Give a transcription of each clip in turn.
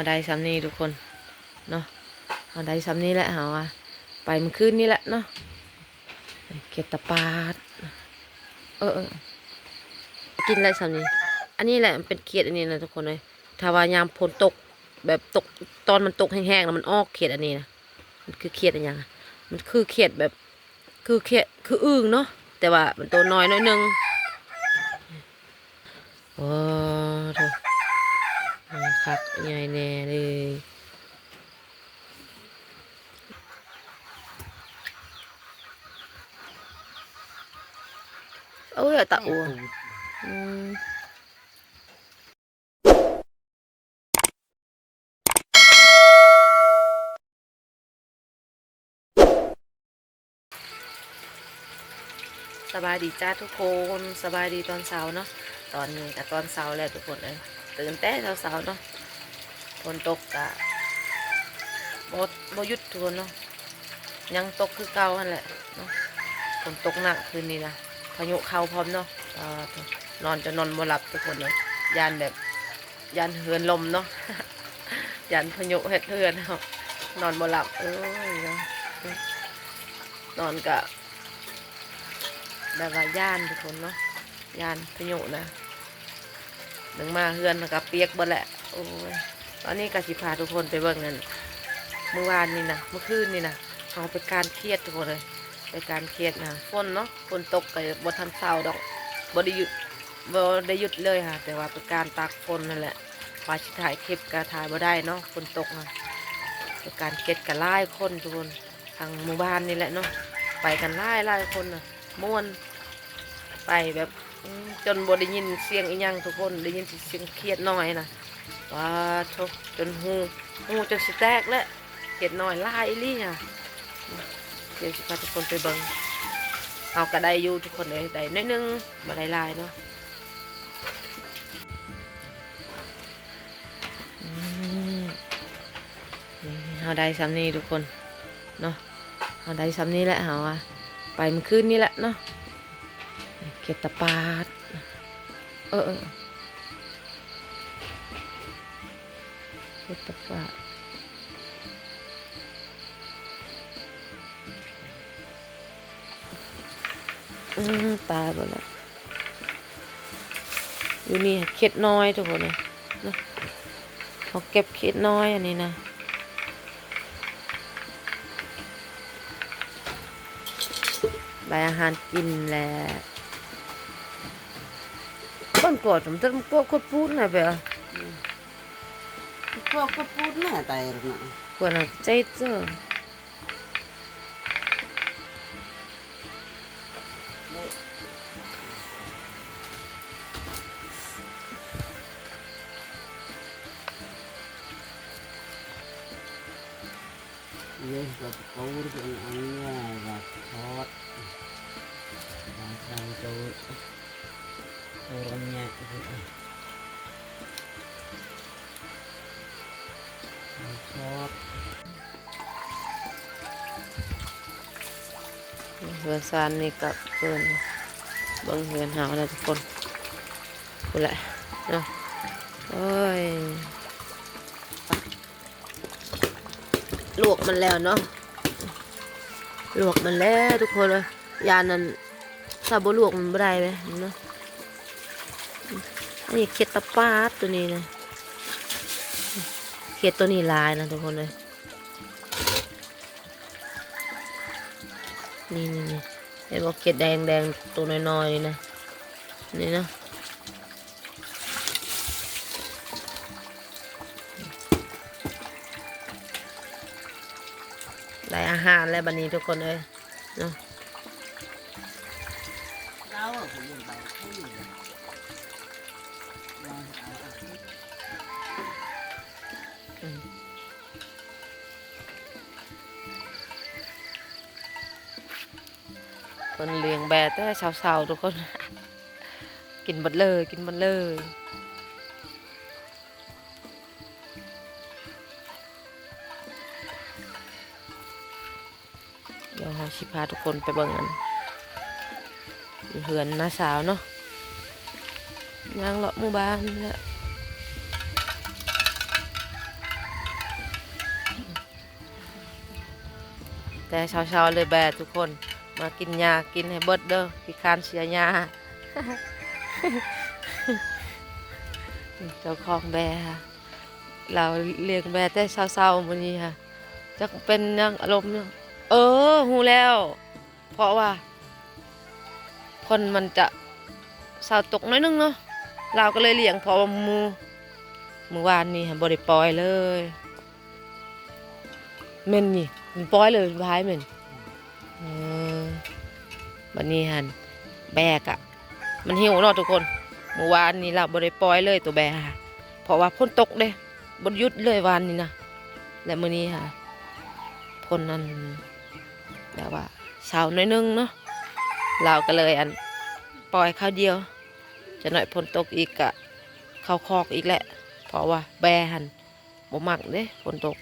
ເຮົາໄດ້ຊ່ຳນີ້ທຸກຄົນເນາະ ເຮົາໄດ້ຊ່ຳນີ້ແຫຼະ ເຮົາວ່າໄປມື້ຄືນນີ້ແຫຼະເນາະ. ເຂດຕະປາດ ເອີໆ ກິນໄດ້ຊ່ຳນີ້. ອັນນີ້ແຫຼະ ມັນເປັນເຂດອັນນີ້ນະທຸກຄົນເອີຍ. ຖ້າວ່າຍາມຝົນຕົກ ແບບຕົກ ຕອນມັນຕົກແຮງໆ ແລ້ວມັນອອກເຂດອັນນີ້ນະ. ມັນຄືເຂດອີ່ຫຍັງ? ມັນຄືເຂດແບບ ຄືເຂດ ຄືອຶ່ງເນາະ ແຕ່ວ່າມັນໂຕນ້ອຍໜ້ອຍໜຶ່ງ. ໂອ້ໂທ້ ຄັກໃຫຍ່ແນ່ເລີຍ. ໂອ້ຍ ຕາອົວ ອືມ. ສະບາຍດີຈ້າທຸກຄົນ ສະບາຍດີຕອນເຊົ້າເນາະ. ຕອນນີ້ກະຕອນເຊົ້າແລ້ວທຸກຄົນເອີຍ ຕື່ນແຕ່ເຊົ້າໆເນາະ. ຝົນຕົກກະບໍ່ ບໍ່ຢຸດທຸກຄົນເນາະ ຍັງຕົກຄືເກົ່າຫັ້ນແຫຼະເນາະ. ຝົນຕົກໜັກຄືນນີ້ນະ ພາຍຸເຂົ້າພ້ອມເນາະ. ອາ ນອນຈົນນອນບໍ່ຫຼັບທຸກຄົນເອີຍ ຢ້ານແບບ ຢ້ານເຮືອນລົ້ມເນາະ ຢ້ານພາຍຸເຮັດເຮືອນເຮົາ ນອນບໍ່ຫຼັບ. ເອີຍເນາະ ນອນກະແບບວ່າຢ້ານທຸກຄົນເນາະ ຢ້ານພາຍຸນະ. ໜຶ່ງມາເຮືອນກະປຽກເບິດແຫຼະ. ໂອ້ຍ ຕອນນີ້ກະຊິພາທຸກຄົນໄປເບິ່ງອັນ ມື້ວານນີ້ນະ ມື້ຄືນນີ້ນະ ເຮົາໄປການຂຽດທຸກຄົນເອີຍ ໄປການຂຽດນະ. ຝົນເນາະ ຝົນຕົກກະບໍ່ທັນເຊົາດອກ ບໍ່ໄດ້ຢຸດ ບໍ່ໄດ້ຢຸດເລີຍຫາ ແຕ່ວ່າໄປການຕາກຝົນຫັ້ນແຫຼະ. ວ່າຊິຖ່າຍຄລິບກະຖ່າຍບໍ່ໄດ້ເນາະ ຝົນຕົກນະ. ໄປການຂຽດກະຫຼາຍຄົນທຸກຄົນ ທັງໝູ່ບ້ານນີ້ແຫຼະເນາະ ໄປກັນຫຼາຍໆຄົນນະ ມ່ວນ ໄປແບບ ອືມ ຈົນບໍ່ໄດ້ຍິນສຽງອີ່ຫຍັງທຸກຄົນ ໄດ້ຍິນແຕ່ສຽງຂຽດນ້ອຍນະ. ປາໂທ້ ຈົນຫູ ຫູຈົນຊິແຕກແຫຼະ ຂຽດນ້ອຍຫຼາຍອີ່ຫຼີນະ. ດຽວຊິພາທຸກຄົນໄປເບິ່ງ ເຮົາກະໄດ້ຢູ່ທຸກຄົນເອີຍ ໄດ້ໜ້ອຍໜຶ່ງ ບໍ່ໄດ້ຫຼາຍເນາະ. ອືມ ນີ້ເຮົາໄດ້ຊ່ຳນີ້ທຸກຄົນເນາະ ເຮົາໄດ້ຊ່ຳນີ້ແຫຼະ ເຮົາວ່າໄປມື້ຄືນນີ້ແຫຼະເນາະ. ເຂດຕະປາດ ເອີໆ ເຂດຕະປາດ ອືມ ຕາຍເບິດແລ້ວ. ຢູ່ນີ້ເຂດນ້ອຍທຸກຄົນເອີຍເນາະ ເຮົາເກັບເຂດນ້ອຍອັນນີ້ນະ ໄດ້ອາຫານກິນແລ້ວ. ມັນກໍຈຳເປັນ ມັນກໍຄົດປູນນະເບຍ ກໍຄົດປູນນະ ຕາຍນະ ຄົນນະ ໃຈເຈີ. ເອີ ກໍເອົາອັນນີ້ວ່າທອດ ບາງຄັ້ງກໍ ໂອຣອນຍະ ເຮືອນຊານນີ້ກໍເພິ່ນ ເບິ່ງເຮືອນເຮົານະທຸກຄົນ ພຸ້ນແຫຼະເນາະ. ໂອ້ຍ ລວກມັນແລ້ວເນາະ ລວກມັນແລ້ວທຸກຄົນເອີຍ. ຢ້ານນັ້ນ ຖ້າບໍ່ລວກມັນບໍ່ໄດ້ເດ້ເນາະ. ອັນນີ້ເຂດຕະປາດໂຕນີ້ນະ ເຂດໂຕນີ້ຫຼາຍນະທຸກຄົນເອີຍ. ນີ້ໆໆ ເຫັນບໍ່ ເຂດແດງໆ ໂຕນ້ອຍໆນີ້ນະ ນີ້ນະ. ໄດ້ອາຫານແລ້ວບັດນີ້ທຸກຄົນເອີຍເນາະ. ເພິ່ນລ້ຽງແບະແຕ່ເຊົ້າໆ ທຸກຄົນ ກິນເບິດເລີຍ ກິນເບິດເລີຍ. ດຽວເຮົາຊິພາທຸກຄົນໄປເບິ່ງອັນ ຢູ່ເຮືອນນ້າສາວເນາະ ຍ່າງເລາະໝູ່ບ້ານນີ້ແຫຼະ. ແຕ່ເຊົ້າໆເລີຍແບທຸກຄົນ ມາກິນຫຍ້າ ກິນໃຫ້ເບິດເດີ ຂີ້ຄ້ານເສຍຫຍ້າ. ເຈົ້າຂອງແບ ລາວລ້ຽງແບແຕ່ເຊົ້າໆມື້ນີ້ ຈັກເປັນຫຍັງ ອາລົມຫຍັງ. ເອີ ຮູ້ແລ້ວ ເພາະວ່າຝົນມັນຈະເຊົາຕົກໜ້ອຍໜຶ່ງເນາະ ລາວກໍເລີຍລ້ຽງ ເພາະວ່າໝູ່ ມື້ວານນີ້ຫັ້ນບໍ່ໄດ້ປ່ອຍເລີຍ. ແມ່ນນີ້ ມັນປ່ອຍເລີຍ ບາຍແມ່ນ. ເອີ ບັດນີ້ຫັ້ນ ແບກະ ມັນຫິວເນາະທຸກຄົນ. ມື້ວານນີ້ລາວບໍ່ໄດ້ປ່ອຍເລີຍ ໂຕແບ ເພາະວ່າຝົນຕົກເດ້ ບໍ່ຢຸດເລີຍວານນີ້ນະ. ແລະມື້ນີ້ຫາ ຝົນນັ້ນ ແບບວ່າເຊົາໜ້ອຍໜຶ່ງເນາະ ລາວກໍເລີຍ ອັນ ປ່ອຍຄາວດຽວ. ຈັກໜ້ອຍຝົນຕົກອີກກະເຂົ້າຄອກອີກແຫຼະ ເພາະວ່າແບຫັ້ນ ບໍ່ມັກເດ້ຝົນຕົກ.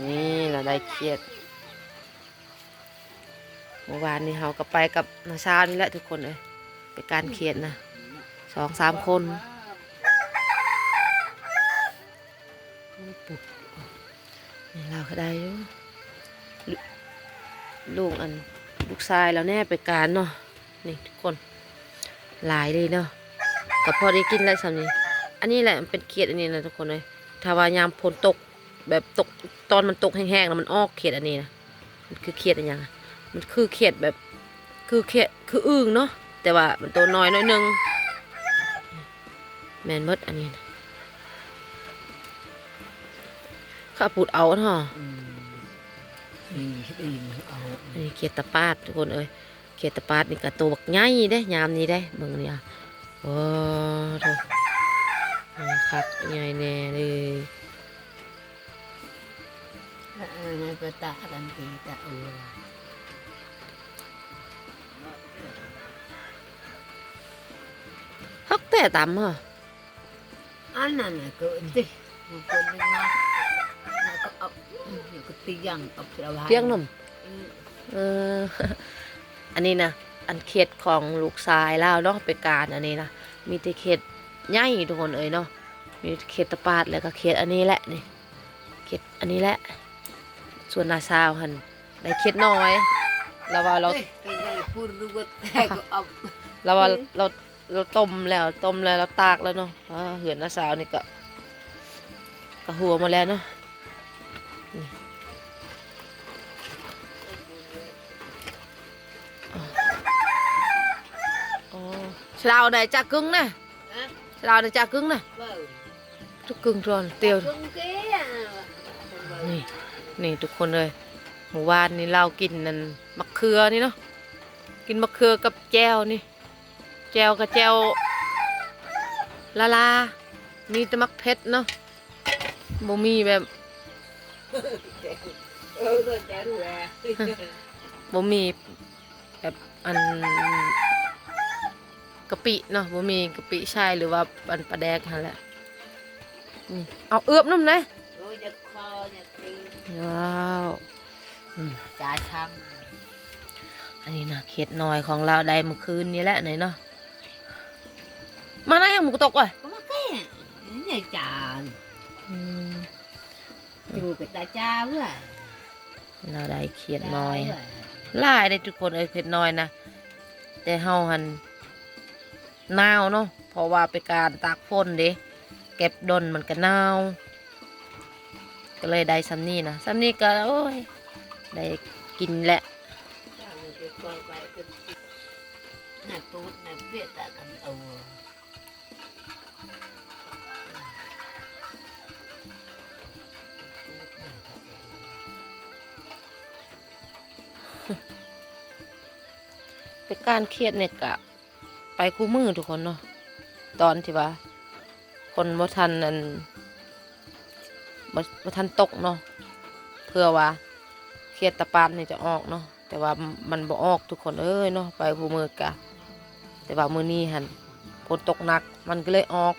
ນີ້ລະໄດ້ຂຽດ. ມື້ວານນີ້ເຮົາກໍໄປກັບນ້າສາວນີ້ແຫຼະທຸກຄົນເອີຍ ໄປການຂຽດນະ ສອງສາມຄົນ. ນີ້ລາວກໍໄດ້ຢູ່ ລູກ ອັນ ລູກຊາຍລາວແດ່ໄປການເນາະ. ນີ້ທຸກຄົນ ຫຼາຍເລີຍເນາະ ກໍພໍໄດ້ກິນແຫຼະສ່ຳນີ້. ອັນນີ້ແຫຼະມັນເປັນຂຽດອັນນີ້ນະທຸກຄົນເອີຍ ຖ້າວ່າຍາມຝົນຕົກ ແບບຕົກ ຕອນມັນຕົກແຮງໆ ແລ້ວມັນອອກຂຽດອັນນີ້ນະ. ມັນຄືຂຽດອີຫຍັງ ມັນຄືຂຽດແບບ ຄືຂຽດ ຄືອຶ່ງເນາະ ແຕ່ວ່າມັນໂຕນ້ອຍໜ້ອຍໜຶ່ງ. ແມ່ນໝົດອັນນີ້ນະ ເຂົາປູດເອົາເນາະ. ອືມ ດີ ດີ ເອົາ ອັນນີ້ຂຽດຕາປາດທຸກຄົນເອີຍ. ຂຽດຕາປາດນີ້ກະໂຕບັກໃຫຍ່ເດ້ ຍາມນີ້ເດ້ ເບິ່ງນີ້ອະ. ໂອ້ໂທ້ ໃຫຍ່ຄັກໃຫຍ່ແນ່ເລີຍ. ເອີ ໃນປະຕະກັນຕີຕະເອີ ຮັກແຕ່ຕຳເນາະ. ອັນນັ້ນນະກໍຕິ ມັນກໍໄດ້ມາ ແລ້ວກໍເອົາ ອືມ ກໍຕິຢ່າງກັບລະວາຍ ຕຽງນຳ. ອືມ ເອີ ອັນນີ້ນະ ອັນຂຽດຂອງລູກຊາຍລາວເນາະ ໄປການອັນນີ້ນະ ມີແຕ່ຂຽດໃຫຍ່ທຸກຄົນເອີຍເນາະ. ມີຂຽດຕາປາດ ແລ້ວກໍຂຽດອັນນີ້ແຫຼະນີ້ ຂຽດອັນນີ້ແຫຼະ. ສ່ວນນ້າສາວຫັ້ນໄດ້ຂຽດນ້ອຍ ລາວວ່າລາວ ເອີຍ ລາວວ່າລາວ ລາວຕົ້ມແລ້ວ ຕົ້ມແລ້ວ ລາວຕາກແລ້ວເນາະ. ອ່າ ເຮືອນນ້າສາວນີ້ກະ ກະຫົວໝົດແລ້ວເນາະ. ນີ້ ອໍ ສະເດາໄດ້ຈັກກຶ່ງນະ? ຮະ? ສະເດາໄດ້ຈັກກຶ່ງນະ? ເອີ ຈັກກຶ່ງຕອນຕຽວ ຈັກກຶ່ງເກອະ. ນີ້ ນີ້ທຸກຄົນເອີຍ ມື້ວານນີ້ລາວກິນນັ້ນ ໝາກເຂືອນີ້ເນາະ ກິນໝາກເຂືອກັບແຈ່ວນີ້. ແຈ່ວກະແຈ່ວລາໆ ມີແຕ່ໝາກເຜັດເນາະ ບໍ່ມີແບບ ບໍ່ມີແບບ ອັນ ກະປິເນາະ ບໍ່ມີກະປິໃສ່ ຫຼືວ່າ ອັນ ປາແດກຫັ້ນແຫຼະ. ນີ້ ເອົາເອືອບນຳແດ່. ໂອ້ຍ ຢາກຂໍ ຢາກກິນ ວ້າວ ອືມ ຈາຊັງ. ອັນນີ້ນະ ຂຽດນ້ອຍຂອງລາວໄດ້ມື້ຄືນນີ້ແຫຼະນີ້ເນາະ. ມານະ ຍັງບໍ່ຕົກເວີຍ ກໍມາແກ້ໃຫຍ່ຈານ. ອືມ ຢູ່ກັບຕາຈາເວີຍ ລາວໄດ້ຂຽດນ້ອຍ ຫຼາຍເດ້ທຸກຄົນເອີຍ ຂຽດນ້ອຍນະ. ແຕ່ເຮົາຫັ້ນໜາວເນາະ ເພາະວ່າໄປການຕາກຝົນເດ້ ເກັບດົນມັນກະໜາວ ກໍເລີຍໄດ້ຊ່ຳນີ້ນະ. ຊ່ຳນີ້ກໍ ໂອ້ຍ ໄດ້ກິນແຫຼະ. ແຕ່ການຂຽດນີ້ກະໄປຄູ່ມື້ທຸກຄົນເນາະ ຕອນທີ່ວ່າຝົນບໍ່ທັນ ອັນ ບໍ່ ບໍ່ທັນຕົກເນາະ ເພື່ອວ່າຂຽດຕາປາດນີ້ຈະອອກເນາະ. ແຕ່ວ່າມັນບໍ່ອອກທຸກຄົນເອີຍເນາະ ໄປຄູ່ມື້ກະ. ແຕ່ວ່າມື້ນີ້ຫັ້ນ ຝົນຕົກໜັກ ມັນກໍເລີຍອອກ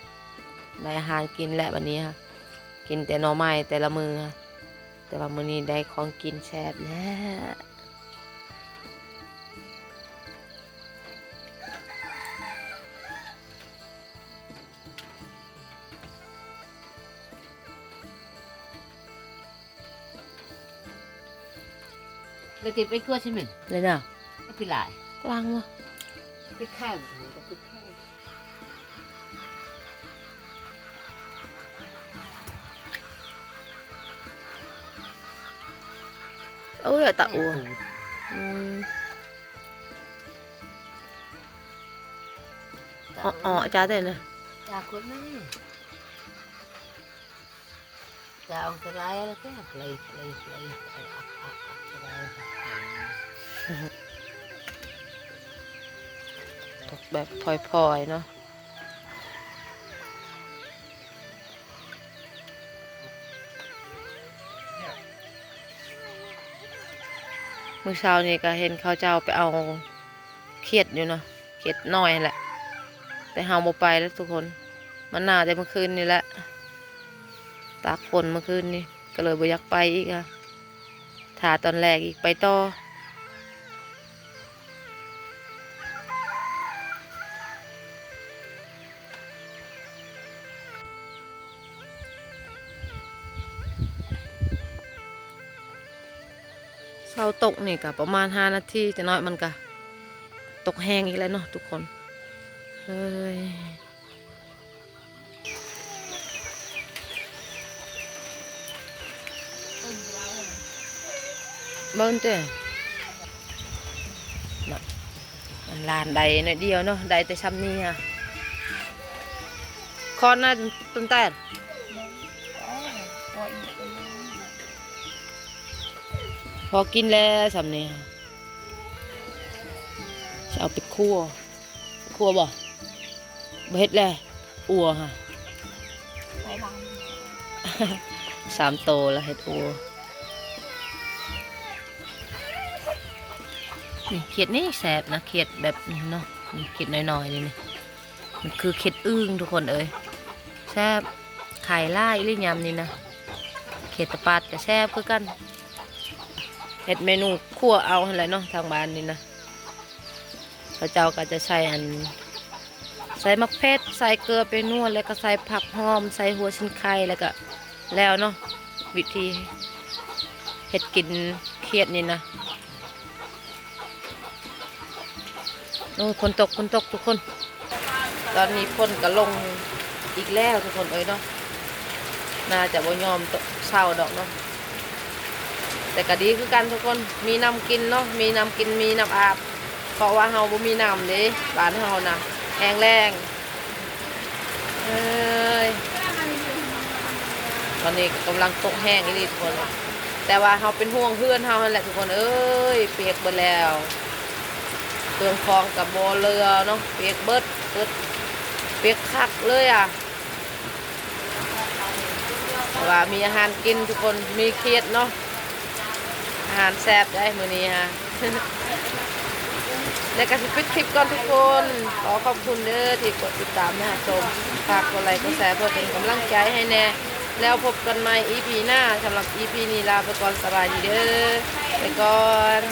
ໄດ້ອາຫານກິນແລ້ວບັດນີ້ ກິນແຕ່ໜໍ່ໄມ້ແຕ່ລະມື້ ແຕ່ວ່າມື້ນີ້ໄດ້ຂອງກິນແຊບແລ້ວ. ແລ້ວຕິດໄປຄົວຊິແມ່ນ ເລີຍນະ ໄປຫຼາຍ ກາງວະ ໄປແຄມ ໄປແຄມ ເອີ ຕາອົວ ອືມ ອໍໆ ຈ້າເດ້ນະ ຈ້າຄົນນັ້ນ ຈະເອົາສະໄລແລ້ວກໍໄລ່ໆໆ ອັກໆໆ ສະໄລ ຕົກແບບຜ່ອຍໆເນາະ. ມື້ເຊົ້ານີ້ກໍເຫັນເຂົາເຈົ້າໄປເອົາຂຽດຢູ່ເນາະ ຂຽດນ້ອຍຫັ້ນແຫຼະ ແຕ່ເຮົາບໍ່ໄປແລ້ວທຸກຄົນ ມັນໜາວແຕ່ມື້ຄືນນີ້ແຫຼະ ຕາກຝົນມື້ຄືນນີ້ ກໍເລີຍບໍ່ຢາກໄປອີກ ຖ້າຕອນແລງອີກ ໄປຕໍ່. ເຊົ້າຕົກນີ້ກໍປະມານຫ້ານາທີ ຈັກໜ້ອຍມັນກໍຕົກແຮງອີກແລ້ວເນາະທຸກຄົນເອີຍ. ເບິ່ງເດີ້ ນະ ຫຼານໄດ້ໜ້ອຍດຽວເນາະ ໄດ້ແຕ່ຊ່ຳນີ້ຫະ ຄອນນະ ຕົ້ນແຕນ ພໍກິນແລ້ວຊ່ຳນີ້ ຊິເອົາໄປຂົ້ວ. ຄົວບໍ່? ບໍ່ເຮັດແຫຼະ ອົ່ວຫະ ໄປລາວ ສາມໂຕລະເຮັດອົ່ວ. ນີ້ຂຽດນີ້ແຊບນະ ຂຽດແບບນີ້ເນາະ ນີ້ຂຽດນ້ອຍໆ ນີ້ ນີ້ ມັນຄືຂຽດອຶ່ງທຸກຄົນເອີຍ ແຊບ ໄຂ່ຫຼາຍອີ່ຫຼີຍາມນີ້ນະ ຂຽດຕະປາດກໍແຊບຄືກັນ ເຮັດເມນູຂົ້ວເອົາຫັ້ນແຫຼະເນາະ ທາງບ້ານນີ້ນະ. ເຂົາເຈົ້າກໍຈະໃສ່ອັນ ໃສ່ໝາກເຜັດ ໃສ່ເກືອແປ້ງນົວ ແລ້ວກໍໃສ່ຜັກຫອມ ໃສ່ຫົວສີໄຄ ແລ້ວກໍແລ້ວເນາະ ວິທີເຮັດກິນຂຽດນີ້ນະ. ໂອ້ຍ ຝົນຕົກ ຝົນຕົກທຸກຄົນ ຕອນນີ້ຝົນກໍລົງອີກແລ້ວທຸກຄົນເອີຍເນາະ ໜ້າຈະບໍ່ຍອມເຊົາດອກເນາະ ແຕ່ກໍດີຄືກັນທຸກຄົນ ມີນ້ຳກິນເນາະ ມີນ້ຳກິນ ມີນ້ຳອາບ ເພາະວ່າເຮົາບໍ່ມີນ້ຳເດ້ ບ້ານເຮົານະແຫ້ງແລ້ງເອີຍ. ຕອນນີ້ກໍກຳລັງຕົກແຮງອີ່ຫຼີທຸກຄົນ ແຕ່ວ່າເຮົາເປັນຫ່ວງເຮືອນເຮົາຫັ້ນແຫຼະທຸກຄົນເອີຍ ປຽກເບິດແລ້ວ ເຄື່ອງຂອງກໍບໍ່ເຫຼືອເນາະ ປຽກເບິດ ເບິດ ປຽກຄັກເລີຍອະ. ແຕ່ວ່າມີອາຫານກິນທຸກຄົນ ມີຂຽດເນາະ ອາຫານແຊບໄດ໋ມື້ນີ້ຫາ ແລ້ວກໍຊິປິດຄລິບກ່ອນທຸກຄົນ ຂໍຂອບຄຸນເດີທີ່ກົດຕິດຕາມ ແລະ ຮັບຊົມ ຝາກກົດໄລກົດແຊເພື່ອເປັນກຳລັງໃຈໃຫ້ແດ່ ແລ້ວພົບກັນໃໝ່ອີພີໜ້າ ສຳລັບອີພີນີ້ລາໄປກ່ອນ ສະບາຍດີເດີ ໄປກ່ອນ.